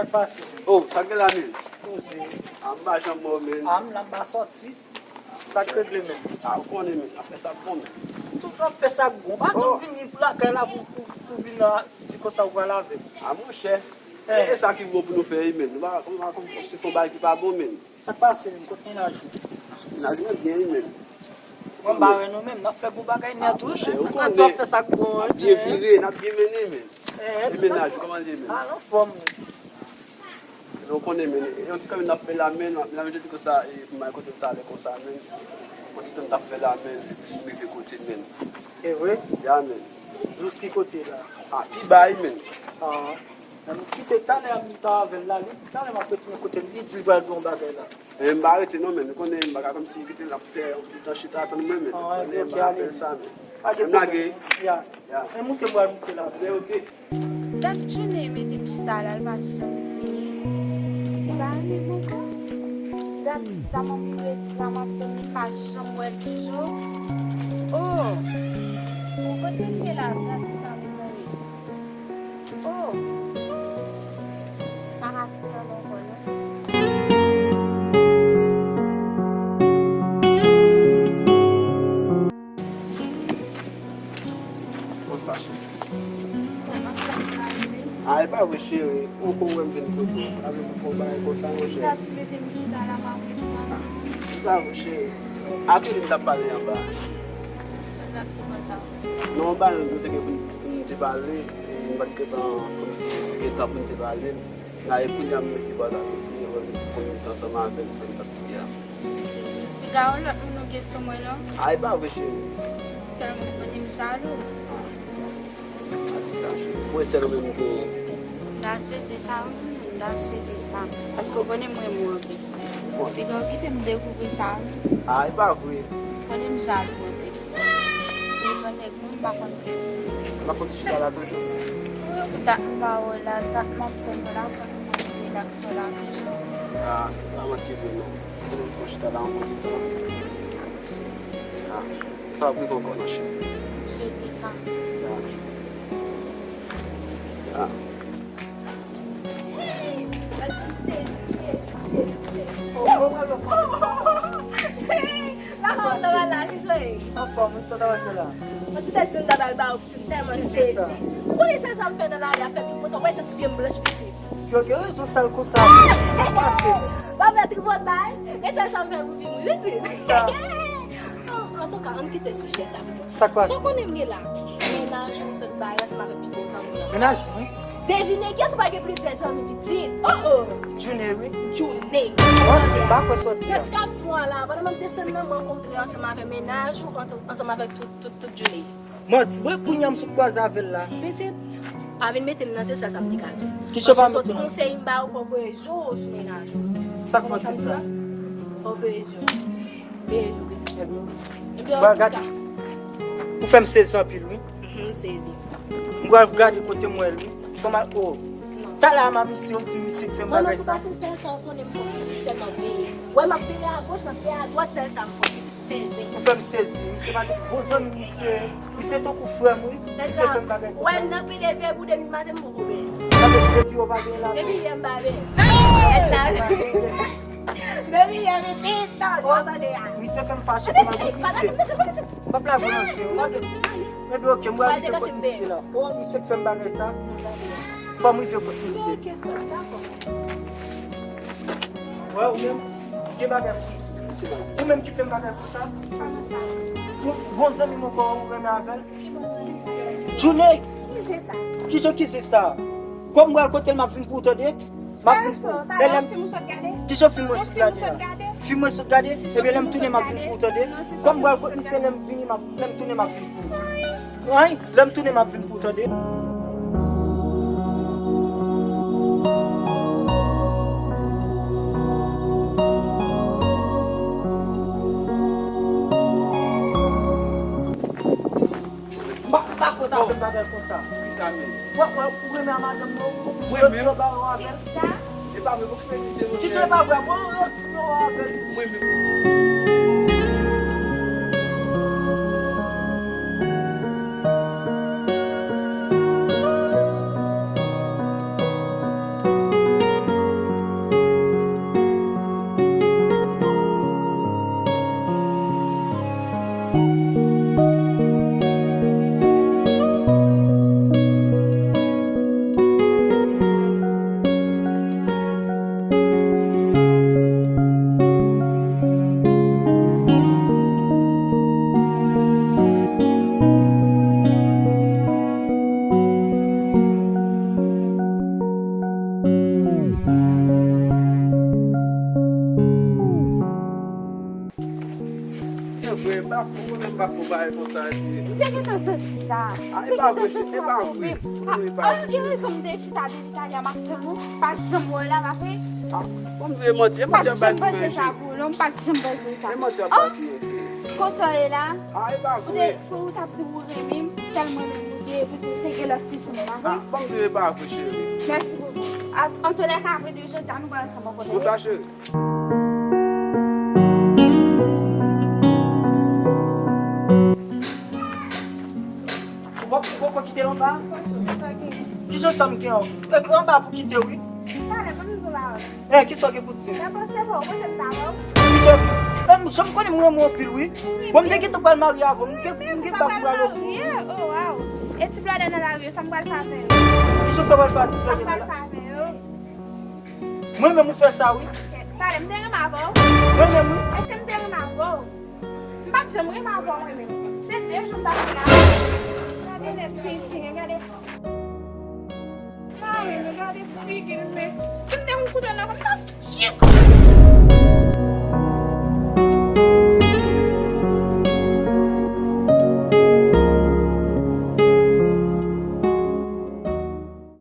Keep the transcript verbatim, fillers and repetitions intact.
Pase. Oh, sa k gen la menm? Poze. A, m pa janm mò menm. A, m la, m pa sòti. Sa k regle menm? A, ou konnen menm, afè sa k bon menm. Toujou ap fè sa k bon. Pa janm vini lakay la pou, pou, pou vin la di konsa ou pral avè m. A, monchè. E, e sa ki bon pou nou fè wi menm. Nou pa, nou pa konn se fon bagay ki pa bon menm. Sa k pase menm? Kot mennaj ou? Mennaj mwen byen wi menm. Mwen m pa wè nou menm, n ap fè bon bagay nèt wi. Monchè, ou konnen. N ap fè sa k bon wi. N ap byen vire, n ap byen mennen menm. E mennaj ou, kòman l ye menm? A, l anfòm wi. Ou konnen menm, e yon ti kanmenm n ap fè la menm, menm jan di konsa, e pou m al kote l talè konsa menm. Yon ti tan n t ap fè la menm, epi m rive kote l menm. E vre? Ya menm. Jous ki kote la? A, pi ba wi menm. A. Ann kite talè a m ta avè l la, li talè m ap retounen kote l, li di l pral di yon bagay la. E m pa rete non, men nou konnen m pa ka kòmsi m kite l ap fè yon ti tan chita atann mwen, men nou konnen m pa ka fè sa, men. M lage. Ya. Ya. E moute m pral moute la. Men oke. Dat jounen mete m chita la, l pa janm vini. Li pa rive ankò. Dat sa m ap ret la, m ap tann li, m pa janm wè l toujou. Oh! Bon, kote l ye la, dat sa m ap tann li. Oh! Pa ka tann ankò non. Konsa. A, e pa vre, cheri. Ou ko wè m vin kote w. Avè m pou bagay konsa, monchè. Ou ta mete m chita la, pa vre. E pa vre, cheri. A ki moun m t ap pale anba? Sa w t ap di konsa? Non, anba, nou te gen pou n, pou n te pale, e nou pa t gentan, kòmsi, gen tan pou n te pale. Nan, e kounye a, m resi bò la, resi, wè, m konn rete ansanm avè l, sa m t ap di a. Piga yon lòt moun ou gen sou mwen non. A, e pa vre, cheri. Sèlman ou konnen m jalou. A, di sa, cheri. Mwen sèl ou menm m genyen. M ta swete sa, wi, m ta swete sa. Paske ou konnen m renmen w anpil. Bon. Piga w kite m dekouvri sa, wi. A, e pa vre. Ou konnen m jalou anpil. Devan nèg mwen, m pa konn pyès. M ap fè yon ti chita la toujou. Wi, dat m pa wè w la, dat m ap tann w la, fò nou fè yon ti rilaks la toujou. A, pa manti vre non. Fò nou fè yon chita la yon bon ti tan. A, sa ap rive ankò non, cheri. M swete sa. A. A. Hey! Hey! Hey! La fòm nan la, ki jwe? Anfòm, wi, sa w ta pral fè la? Yon ti tèt di m ta pral ba ou, pitit, m tèlman sezi. Ou konnen sèl sa m fè nan lari a, fè tripotay, wè jan ti pye m blanch, pitit. Yo gen rezon sal konsa. Sa se. Pa fè tripotay, e sèl sa m fè pou vin wi, pitit. Sa. Antouka, ann kite sijè sa, pitit. Sa k pase? Sa w konnen m gen la? Mennaj ou m sot bay ansanm avèk pi gwo zanmi an. Mennaj mwen? Devine kiyès ou pa gen plizyè zanmi, pitit? Oh, oh! Djoune, wi. Djoune. Manti, m pa kwè sa w di a. Sèt ka fwa la, pandan m ap desann nan, m rankontre ansanm avèk mennaj ou, ant-, ansanm avèk tout, tout, tout Djoune. Manti, mwen kounye a m sot kwaze avè l la. Pitit, pa vin mete m nan, se sèl sa m te ka di w. Kijan w pa mete m? Paske sòti konsèy m ba ou, fò w voye je w sou mennaj ou. Sa k manti sa? Fò w voye je w. Voye je w, pitit. Ebyen, antouka. Ou fè m sezi anpil, wi. Mhm, m sezi. M pral gade kote m wè l, wi. Kòman, oh. Non. Talè a m ap misye, ou di misye k fè m bagay sa. Mwen, mwen, se sèl sa w konnen m konn pitit, sèlman veye. Wè, m ap veye agoch, m ap veye adwat, sèl sa m konn pitit, fè zen. Ou fè m sezi. Misye pa t bon zanmi, misye, misye tankou frè m, wi. Misye fè m bagay konsa. Wè, nan pile vye pou depi maten, m poko veye. Sa vle di depi yo pa genyen la. Depi yè m pa veye. Depi yè m pa veye. Depi yè m te tan, jan w tande a. Misye fè m fache, fè m al kot misye. M ap lage w nan zye, w pa gen. Ebyen, oke, m pral rive kot misye la. O, misye k fè m bagay sa. Fò m rive kot misye. Oke, frè, dakò. Wè, ou menm, ou gen bagay pou misye. Ou menm ki fè m bagay konsa. Ou, bon zanmi m ankò, ou renmen avè l. Djoune! Kijan ki se sa? Kòm m pral kote l, m ap vin pou ou, tande? M ap vin pou ou. Lè, lè m, kijan fim mwen sot gade a? Fim mwen sot gade? Ebyen, lè m tounen, m ap vin pou ou, tande? Kòm m pral kot misye, lè m vini, m ap, lè m tounen, m ap vin pou ou. Ay, lè m tounen, m ap vin pou ou, tande? M pa, m pa kwè w ta fè bagay konsa. Kisa menm? Wè, wè, ou renmen a madanm nan, ou, ou retire w ba yo avè l. Kisa? E pa vre, bon, ki fè misye, monchè? Kisa e pa vre? Bon, ou retire w avè l. Mwen menm. Vre, m pa fou, mwen menm m pa fou bagay konsa, ti. M te gentan santi sa. A, e pa vre, e pa vre. Ou gen rezon, m te chita depi talè m ap tann ou. Pa janm wè w la, pa vre? A, bon, m vle manti, e manti ap bay sou mwen, cheri. M pa janm panse sa pou ou, non, m pa janm panse sa. E manti ap bay sou mwen, cheri. Konsa w ye la? A, e pa vre. Ou te, pou ou t ap di ou renmen m, sèl mwen menm ou te, ou te gen lòt fi sou mwen, pa vre? A, bon, m vle e pa vre, cheri. Mèsi bokou. An, antoulèka, apre de jodi a, nou pral ansanm ankò, tande? Konsa, cheri. Ou poko kite l anba? Kijan sa m gen an? Epi anba pou kite wi. Eh, kisa w gen pou di? Kite. Eh, m janm konnen m renmen w anpil wi. Bon, m te gentan pral marye avè w. M gen m gen bak pou pral ofri w. E ti blòdè nan lari yo, sa m pral fè avè yo? Kijan sa w pral fè ak ti blòdè nan lari? Mwen menm ou fè sa wi. Talè m te renmen avè w. Mwen menm wi. Èske m te renmen avè w? M pa t janm renmen avè w mwen menm. Se de jou m t ap fè la. Gade nèg Tintin, gade. Sa menm, gade figi l men. Si m te yon kout nan kò m t ap chik.